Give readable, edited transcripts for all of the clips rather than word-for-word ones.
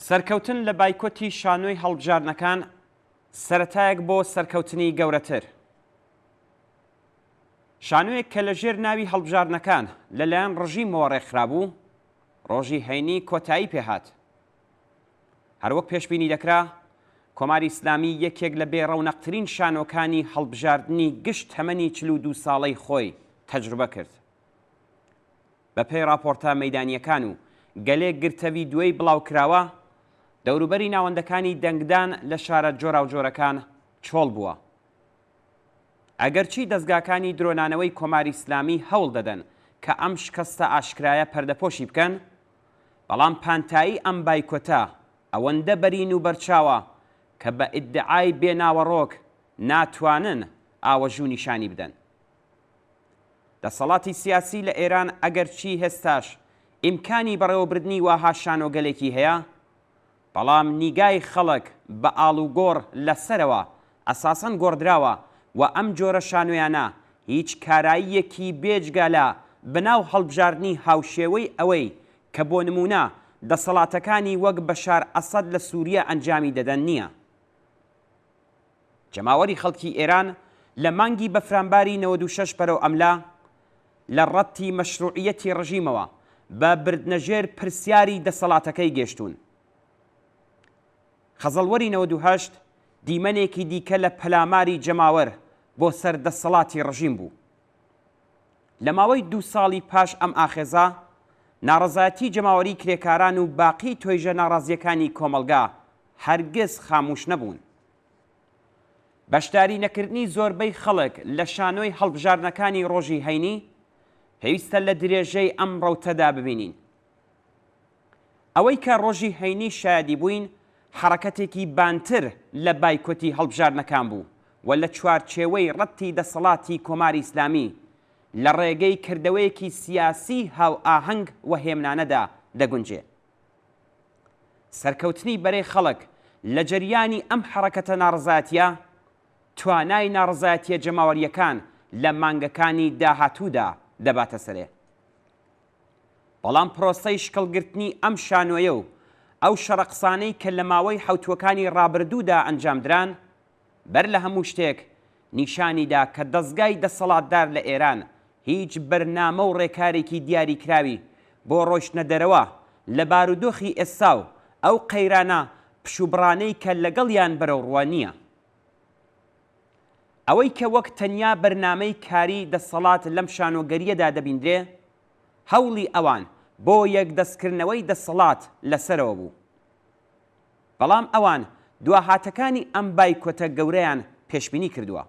سەرکەوتن لە بایکۆتی شانۆی هەڵبژاردنەکان سەرەتایەک بۆ سەرکەوتنی گەورەتر. شانۆیەک کە لە ژێر ناوی هەڵبژاردنەکان لە لایەن ڕژیمەوە ڕێکخرابوو، ڕۆژی هەینی کۆتایی پێهات. هەروەک پێشبینی دەکرا، کۆماری ئیسلامی یەکێک لە بێ ڕەونەقترین شانۆکانی هەڵبژاردنی گشت تەمەنی 42 ساڵەی خۆی تەجروبە کرد. بەپێی ڕاپۆڕتە مەیدانییەکان و گەلێک گرتە ڤیدیۆی بڵاوکراوە، دەوروبەری ناوەندەکانی دەنگدان لە شارە جۆراوجۆرەکان چۆڵ بووە. ئەگەرچی دەزگاکانی درۆنانەوەی کۆماری ئیسلامی هەوڵ دەدەن کە ئەم شکەستە ئاشکرایە پەردەپۆشی بکەن، بەڵام پانتایی ئەم بایکۆتە ئەوەندە بەرین و بەرچاوە کە بە ئیدعای بێ ناوەڕۆک ناتوانن ئاوەژوو نیشانی بدەن. دەسەڵاتی سیاسی لە ئێران ئەگەرچی هێستاش ئیمکانی بەڕێوەبردنی واها شانۆگەلێکی هەیە، بەڵام نیگای خەڵک بە ئاڵوگۆڕ لە سەرەوە ئەساسەن گۆڕدراوە و ئەم جۆرە شانۆیانە هیچ کاراییەکی بێجگە لە بەناو هەڵبژاردنی هاوشێوەی ئەوەی کە بۆ نموونە دەسەڵاتەکانی وەک بەشار ئەسەد لە سووریە ئەنجامی دەدەن نییە. جەماوەری خەڵکی ئێران لە مانگی بەفرانباری 96 بەرەو ئەملا، لە ڕەتی مەشروعیەتی ڕژیمەوە بە بردنەژێر پرسیاری دەسەڵاتەکەی گێشتوون. خەزەڵوەری 98 دیمەنێکی دیکە لە پەلاماری جەماوەر بۆ سەر دەسەڵاتی ڕژیم بوو. لە ماوەی دوو ساڵی پاش ئەم ئاخێزە، ناڕەزایەتی جەماوەری کرێکاران و باقی تۆیژە ناڕازییەکانی کۆمەڵگا هەرگز خامووش نەبوون. بەشداری نەکردنی زۆربەی خەڵک لە شانۆی هەڵبژاردنەکانی ڕۆژی هەینی، پێویستە لە درێژەی ئەم ڕەوتەدا ببینین. ئەوەی کە ڕۆژی هەینی شایەدی بووین، حەڕەکەتێکی بانتر لە بایکۆتی هەڵبژاردنەکان بوو و لە چوارچێوەی ڕەتی دەسەڵاتی کۆماری ئیسلامی لە ڕێگەی کردەوەیەکی سیاسیی هاوئاهەنگ و هێمنانەدا دەگونجێ. سەرکەوتنی بەرەی خەڵک لە جەریانی ئەم حەڕەکەتە ناڕەزایەتییە، توانای ناڕەزایەتییە جەماوەرییەکان لە مانگەکانی داهاتوودا دەباتە سەرێ. بەڵام پرۆسەی شکڵگرتنی ئەم شانۆیە و ئەو شەڕەقسانەی کە لە ماوەی حەوتووەکانی ڕابردوودا ئەنجامدران، بەر لە هەموو شتێک نیشانی دا کە دەزگای دەسەڵاتدار لە ئێران هیچ بەرنامە و ڕێکارێکی دیاریکراوی بۆ ڕۆیشتنەدەرەوە لە بارودۆخی ئێستا و ئەو قەیرانە پشووبڕانەی کە لەگەڵیان بەرەوڕووە نییە. ئەوەی کە وەک تەنیا بەرنامەی کاری دەسەڵات لەم شانۆگەرییەدا دەبیندرێ، هەوڵی ئەوان بۆ یەکدەستکردنەوەی دەسەڵات لە سەرەوە بوو. بەڵام ئەوان دواهاتەکانی ئەم بایکۆتە گەورەیان پێشبینی کردووە.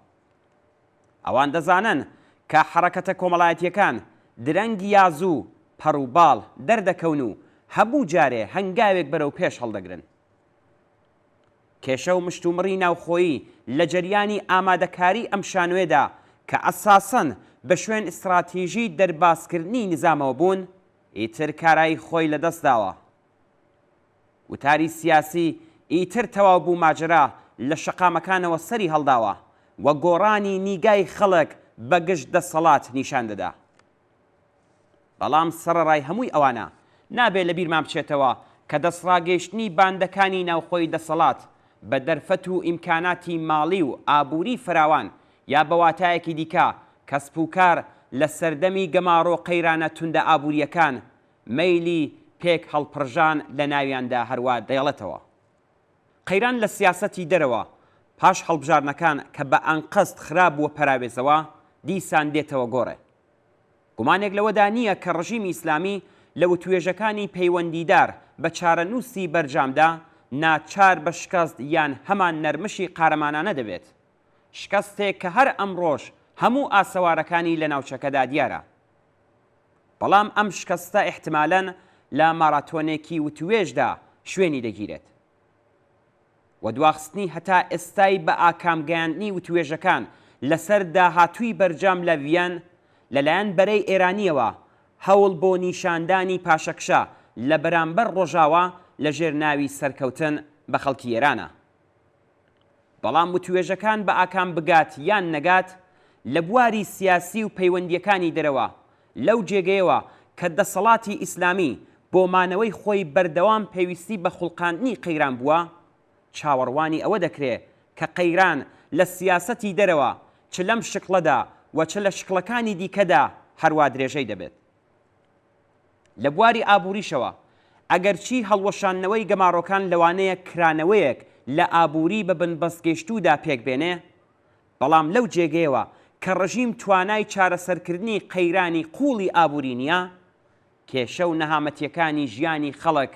ئەوان دەزانن کە حەڕەکەتە کۆمەڵایەتییەکان درەنگ یا زوو پەڕ و باڵ دەردەکەون و هەموو جارێ هەنگاوێک بەرەو پێش هەڵدەگرن. کێشە و مشتومڕی ناوخۆیی لە جەریانی ئامادەکاری ئەم شانۆیەدا کە ئەساسەن بە شوێن ئیستڕاتیژی دەربازکردنی نیزامەوە بوون، ئیتر کارایی خۆی لە دەست داوە. وتاری سیاسی ئیتر تەواو بوو ماجەرا لە شەقامەکانەوە سەری هەڵداوە و گۆڕانی نیگای خەڵک بە گژ دەسەڵات نیشان دەدا. بەڵام سەڕەڕای هەمووی ئەوانە، نابێ لە بیرمان بچێتەوە کە دەستڕاگەیشتنی باندەکانی ناوخۆی دەسەڵات بە دەرفەت و ئیمکاناتی ماڵی و ئابووری فراوان یا بە واتایەکی دیکە کەسپ و کار لە سەردەمی گەماڕۆ قەیرانە توندە ئابوورییەکان مەیلی پێک هەڵپڕژان لە ناویاندا هەروا دەیڵێتەوە. قەیران لە سیاسەتی دەرەوە پاش هەڵبژاردنەکان کە بە ئەنقەست خرابووە پەراوێزەوە، دیسان دێتەوە گۆڕێ. گومانێک لەوەدا نییە کە ڕژیمی ئیسلامی لە وتوێژەکانی پەیوەندیدار بە چارەنووسی بەرجامدا ناچار بە شکەست یان هەمان نەرمشی قارەمانانە دەبێت. شکەستێک کە هەر ئەمڕۆش هەموو ئاسەوارەکانی لە ناوچەکەدا دیارە. بەڵام ئەم شکەستە ئیحتمالەن لە ماراتۆنێکی وتوێژدا شوێنی دەگیرێت. و دواخستنی هەتا ئێستای بە ئاکام گەیاندنی وتوێژەکان لەسەر داهاتووی بەرجام لە ڤییەن لەلایەن بەرەی ئێرانییەوە هەوڵ بۆ نیشاندانی پاشەکشە لە بەرامبەر ڕۆژاوا لەژێر ناوی سەرکەوتن بە خەڵکی ئێرانە. بەڵام وتوێژەکان بە ئاکام بگات یان نەگات، لە بواری سیاسی و پەیوەندییەکانی دەرەوە، لەو جێگەیەوە کە دەسەڵاتی ئیسلامی. بۆ مانەوەی خۆی بەردەوام پێویستی بە خوڵقاندنی قەیران بووە، چاوەڕوانی ئەوە دەکرێ کە قەیران لە سیاسەتی دەرەوە چ لەم شکڵەدا و چ لە شکڵەکانی دیکەدا هەروا درێژەی دەبێت. لە بواری ئابووریشەوە، ئەگەرچی هەڵوەشاندنەوەی گەمارۆکان لەوانەیە کرانەوەیەک لە ئابووری بە بنبەستگەیشتوودا پێک بێنێ، بەڵام لەو جێگەیەوە کە ڕژیم توانای چارەسەرکردنی قەیرانی قووڵی ئابووری نییە، کێشە و نەهامەتییەکانی ژیانی خەڵک،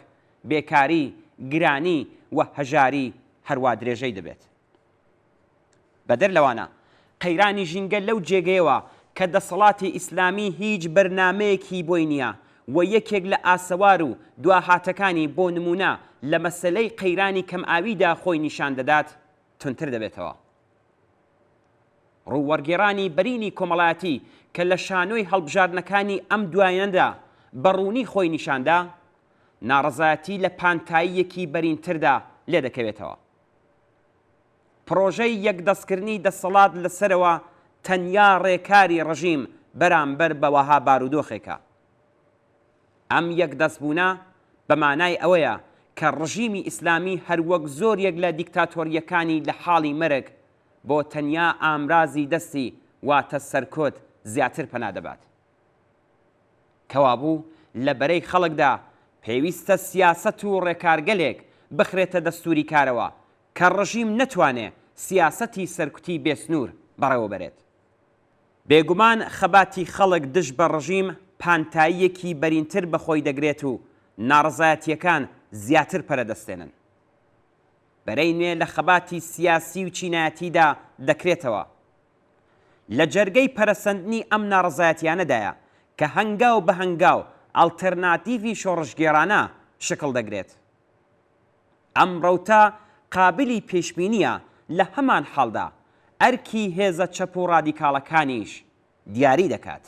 بێکاری، گرانی و هەژاری هەروا درێژەی دەبێت. بەدەر لەوانە، قەیرانی ژینگە لەو جێگەیەوە کە دەسەڵاتی ئیسلامی هیچ بەرنامەیەکی بۆی نییە و یەکێک لە ئاسەوار و دواهاتەکانی بۆ نموونە لە مەسەلەی قەیرانی کەمئاویدا خۆی نیشان دەدات، توندتر دەبێتەوە. ڕووەڕگێڕانی بەرینی کۆمەڵایەتی کە لە شانۆی هەڵبژاردنەکانی ئەم دوایانەدا بە ڕوونی خۆی نیشان دا، ناڕەزایەتی لە پانتاییەکی بەرینتردا لێدەکەوێتەوە. پڕۆژەی یەکدەستکردنی دەسەڵات لە سەرەوە تەنیا ڕێکاری ڕژیم بەرامبەر بە وەها بارودۆخێکە. ئەم یەکدەستبوونە بە مانای ئەوەیە کە ڕژیمی ئیسلامی هەروەک زۆریەک لە دیکتاتۆرییەکانی لە حاڵی مەرگ بۆ تەنیا ئامرازی دەستی واتە سەرکوت زیاتر پەنا دەبات. کەوابوو لە بەرەی خەڵکدا پێویستە سیاسەت و ڕێکارگەلێک بخرێتە دەستووری کارەوە کە ڕژیم نەتوانێ سیاسەتی سەرکوتی بێسنوور بەڕێوە بەرێت. بێگومان خەباتی خەڵک دژ بە ڕژیم پانتاییەکی بەرینتر بە خۆی دەگرێت و ناڕەزایەتییەکان زیاتر پەرە دەستێنن. بەرەی نوێ لە خەباتی سیاسی و چینایەتیدا دەکرێتەوە. لە جەرگەی پەرەسەندنی ئەم ناڕەزایەتیانەدایە کە هەنگاو بە هەنگاو ئەڵتەرناتیڤی شۆڕشگێڕانە شکڵ دەگرێت. ئەم ڕەوتە قابلی پێشبینییە لە هەمان حاڵدا ئەرکی هێزە چەپ و ڕادیکاڵەکانیش دیاری دەکات.